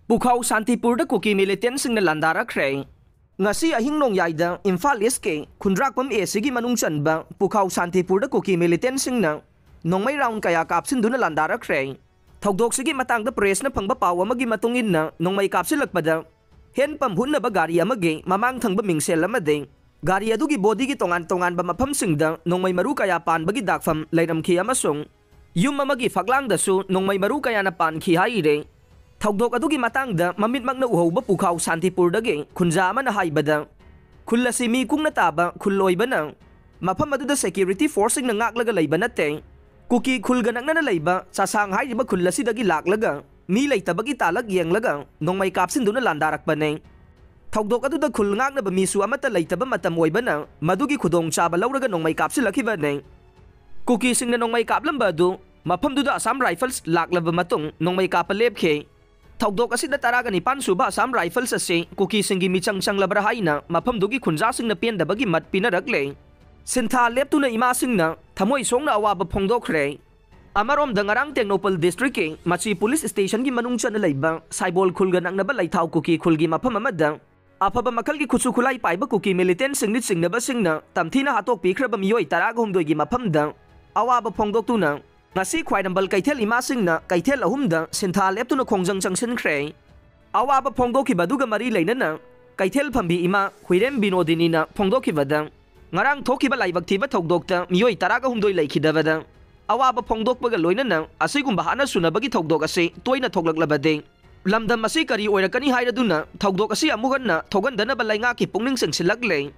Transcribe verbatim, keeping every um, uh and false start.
ꯄꯨꯈꯥꯎ ꯁꯥꯟꯇꯤꯄꯨꯔꯗ ꯀꯨꯀꯤ ꯃꯤꯂꯤꯇꯦꯟꯁꯤꯡꯅ ꯂꯥꯟꯗꯥꯔꯛꯈ꯭ꯔꯦ꯫ ꯉꯁꯤ ꯑꯍꯤꯡ ꯅꯣꯡꯌꯥꯏꯗ ꯏꯝꯐꯥꯜ ꯏꯁꯀꯤ ꯈꯨꯟꯗ꯭ꯔꯥꯛꯄꯝ ꯑꯦ ꯁꯤꯒꯤ ꯃꯅꯨꯡ ꯆꯟꯕ ꯄꯨꯈꯥꯎ ꯁꯥꯟꯇꯤꯄꯨꯔꯗ ꯀꯨꯀꯤ ꯃꯤꯂꯤꯇꯦꯟꯁꯤꯡꯅ ꯅꯣꯡꯃꯩ ꯔꯥꯎꯟ ꯀꯌꯥ ꯀꯥꯞꯁꯤꯟꯗꯨꯅ ꯂꯥꯟꯗꯥꯔꯛꯈ꯭ꯔꯦ꯫ ꯊꯧꯗꯣꯛꯁꯤꯒꯤ ꯃꯇꯥꯡꯗ ꯄ꯭ꯔꯦꯁꯅ ꯐꯪꯕ ꯄꯥꯎ ꯑꯃꯒꯤ ꯃꯇꯨꯡ ꯏꯟꯅ, ꯅꯣꯡꯃꯩ ꯀꯥꯞꯁꯤꯜꯂꯛꯄꯗ ꯍꯦꯟ ꯄꯝ ꯍꯨꯠꯅꯕ ꯒꯥꯔꯤ ꯑꯃꯒꯤ ꯃꯃꯥꯡ ꯊꯪꯕ ꯃꯤꯡꯁꯦꯜ ꯑꯃꯗꯤ ꯒꯥꯔꯤ ꯑꯗꯨꯒꯤ ꯕꯣꯗꯤꯒꯤ ꯇꯣꯉꯥꯟ ꯇꯣꯉꯥꯟꯕ ꯃꯐꯝꯁꯤꯡꯗ ꯅꯣꯡꯃꯩ ꯃꯔꯨ ꯀꯌꯥ ꯄꯥꯟꯕꯒꯤ ꯗꯥꯛꯐꯝ ꯂꯩꯔꯝꯈꯤ ꯑꯃꯁꯨꯡ ꯌꯨꯝ ꯑꯃꯒꯤ ꯐꯛꯂꯥꯡꯗꯁꯨ ꯅꯣꯡꯃꯩ ꯃꯔꯨ ꯀꯌꯥꯅ ꯄꯥꯟꯈꯤ ꯍꯥꯏꯔꯦ꯫ ꯊꯧꯗꯣꯛ ꯑꯗꯨꯒꯤ ꯃꯇꯥꯡꯗ ꯃꯃꯤꯠꯃꯛꯅ ꯎꯍꯧꯕ ꯄꯨꯈꯥꯎ ꯁꯥꯟꯇꯤꯄꯨꯔꯗꯒꯤ ꯈꯨꯟꯖꯥ ꯑꯃꯅ ꯍꯥꯏꯕꯗ, ꯈꯨꯜ ꯑꯁꯤ ꯃꯤ ꯀꯨꯡꯅ ꯇꯥꯕ ꯈꯨꯜ ꯑꯣꯏꯕꯅ ꯃꯐꯝ ꯑꯗꯨꯗ ꯁꯦꯀ꯭ꯌꯨꯔꯤꯇꯤ ꯐꯣꯔꯁꯁꯤꯡꯅ ꯉꯥꯛꯂꯒ ꯂꯩꯕ ꯅꯠꯇꯦ꯫ ꯀꯨꯀꯤ ꯈꯨꯜꯒ ꯅꯛꯅꯅ ꯂꯩꯕ ꯆꯥꯁꯥꯡ ꯍꯥꯏꯔꯤꯕ ꯈꯨꯜ ꯑꯁꯤꯗꯒꯤ ꯂꯥꯛꯂꯒ ꯃꯤ ꯂꯩꯇꯕꯒꯤ ꯇꯥꯂꯛ ꯌꯦꯡꯂꯒ ꯅꯣꯡꯃꯩ ꯀꯥꯞꯁꯤꯟꯗꯨꯅ ꯂꯥꯟꯗꯥꯔꯛꯄꯅꯦ꯫ ꯊꯧꯗꯣꯛ ꯑꯗꯨꯗ ꯈꯨꯜ ꯉꯥꯛꯅꯕ ꯃꯤꯁꯨ ꯑꯃꯠꯇ ꯂꯩꯇꯕ ꯃꯇꯝ ꯑꯣꯏꯕꯅ ꯃꯗꯨꯒꯤ ꯈꯨꯗꯣꯡꯆꯥꯕ ꯂꯧꯔꯒ ꯅꯣꯡꯃꯩ ꯀꯥꯞꯁꯤꯜꯂꯛꯈꯤꯕꯅꯦ꯫ ꯀꯨꯀꯤꯁꯤꯡꯅ ꯅꯣꯡꯃꯩ ꯀꯥꯞꯂꯝꯕ ꯑꯗꯨ ꯃꯐꯝꯗꯨꯗ ꯑꯁꯥꯝ ꯔꯥꯏꯐꯜꯁ ꯂꯥꯛꯂꯕ ꯃꯇꯨꯡ ꯅꯣꯡꯃꯩ ꯀꯥꯞꯄ ꯂꯦꯞꯈꯤ꯫ ꯊꯧꯗꯣꯛ ꯑꯁꯤꯗ ꯇꯔꯥꯒ ꯅꯤꯄꯥꯟ ꯁꯨꯕ ꯑꯁꯥꯝ ꯔꯥꯏꯐꯜꯁ ꯑꯁꯤ ꯀꯨꯀꯤꯁꯤꯡꯒꯤ ꯃꯤꯆꯪ ꯆꯪꯂꯕ꯭ꯔꯥ ꯍꯥꯏꯅ ꯃꯐꯝꯗꯨꯒꯤ ꯈꯨꯟꯖꯥꯁꯤꯡꯅ ꯄꯦꯟꯗꯕꯒꯤ ꯃꯠ ꯄꯤꯅꯔꯛꯂꯦ꯫ ꯁꯤꯟꯊꯥ ꯂꯦꯞꯇꯨꯅ ꯏꯃꯥꯁꯤꯡꯅ ꯊꯃꯣꯏ ꯁꯣꯛꯅ ꯑꯋꯥꯕ ꯐꯣꯡꯗꯣꯛꯈ꯭ꯔꯦ꯫ ꯑꯃꯔꯣꯝꯗ ꯉꯔꯥꯡ ꯇꯦꯡꯅꯧꯄꯜ ꯗꯤꯁꯇ꯭ꯔꯤꯛꯀꯤ ꯃꯆꯤ ꯄꯨꯂꯤꯁ ꯁ꯭ꯇꯦꯁꯟꯒꯤ ꯃꯅꯨꯡ ꯆꯟꯅ ꯂꯩꯕ ꯁꯥꯏꯕꯣꯜ ꯈꯨꯜꯒ ꯅꯛꯅꯕ ꯂꯩꯊꯥꯎ ꯀꯨꯀꯤ ꯈꯨꯜꯒꯤ ꯃꯐꯝ ꯑꯃꯗ ꯑꯐꯕ ꯃꯈꯜꯒꯤ ꯈꯨꯠꯁꯨ ꯈꯨꯠꯂꯥꯏ ꯄꯥꯏꯕ ꯀꯨꯀꯤ ꯃꯤꯂꯤꯇꯦꯟꯁꯤꯡꯅ ꯆꯤꯡꯅꯕꯁꯤꯡꯅ ꯇꯝꯊꯤꯅ ꯍꯥꯠꯇꯣꯛꯄꯤꯈ꯭ꯔꯕ ꯃꯤꯑꯣꯏ ꯇꯔꯥꯒ ꯍꯨꯝꯗꯣꯏꯒꯤ ꯃꯐꯝꯗ ꯑꯋꯥꯕ ꯐꯣꯡꯗꯣꯛꯇꯨꯅ ꯉꯁꯤ ꯈ꯭ꯋꯥꯏꯔꯝꯕꯜ ꯀꯩꯊꯦꯜ ꯏꯃꯥꯁꯤꯡꯅ ꯀꯩꯊꯦꯜ ꯑꯍꯨꯝꯗ ꯁꯤꯟꯊꯥ ꯂꯦꯞꯇꯨꯅ ꯈꯣꯡꯖꯪ ꯆꯪꯁꯤꯟꯈ꯭ꯔꯦ꯫ ꯑꯋꯥꯕ ꯐꯣꯡꯗꯣꯛꯈꯤꯕ ꯑꯗꯨꯒ ꯃꯔꯤ ꯂꯩꯅꯅ ꯀꯩꯊꯦꯜ ꯐꯝꯕꯤ ꯏꯃꯥ ꯍꯨꯏꯔꯦꯝ ꯕꯤꯅꯣꯗꯤꯅꯤꯅ ꯐꯣꯡꯗꯣꯛꯈꯤꯕꯗ, ꯉꯔꯥꯡ ꯊꯣꯛꯈꯤꯕ ꯂꯥꯏꯕꯛ ꯊꯤꯕ ꯊꯧꯗꯣꯛꯇ ꯃꯤꯑꯣꯏ ꯇꯔꯥꯒ ꯍꯨꯝꯗꯣꯏ ꯂꯩꯈꯤꯗꯕꯗ ꯑꯋꯥꯕ ꯐꯣꯡꯗꯣꯛꯄꯒ ꯂꯣꯏꯅꯅ ꯑꯁꯤꯒꯨꯝꯕ ꯍꯥꯠꯅ ꯁꯨꯅꯕꯒꯤ ꯊꯧꯗꯣꯛ ꯑꯁꯤ ꯇꯣꯏꯅ ꯊꯣꯛꯂꯛꯂꯕꯗꯤ ꯂꯝꯗꯝ ꯑꯁꯤ ꯀꯔꯤ ꯑꯣꯏꯔꯛꯀꯅꯤ ꯍꯥꯏꯔꯗꯨꯅ ꯊꯧꯗꯣꯛ ꯑꯁꯤ ꯑꯃꯨꯛ ꯍꯟꯅ ꯊꯣꯛꯍꯟꯗꯅꯕ ꯂꯩꯉꯥꯛꯀꯤ ꯄꯨꯛꯅꯤꯡ ꯆꯤꯡꯁꯤꯜꯂꯛꯂꯦ꯫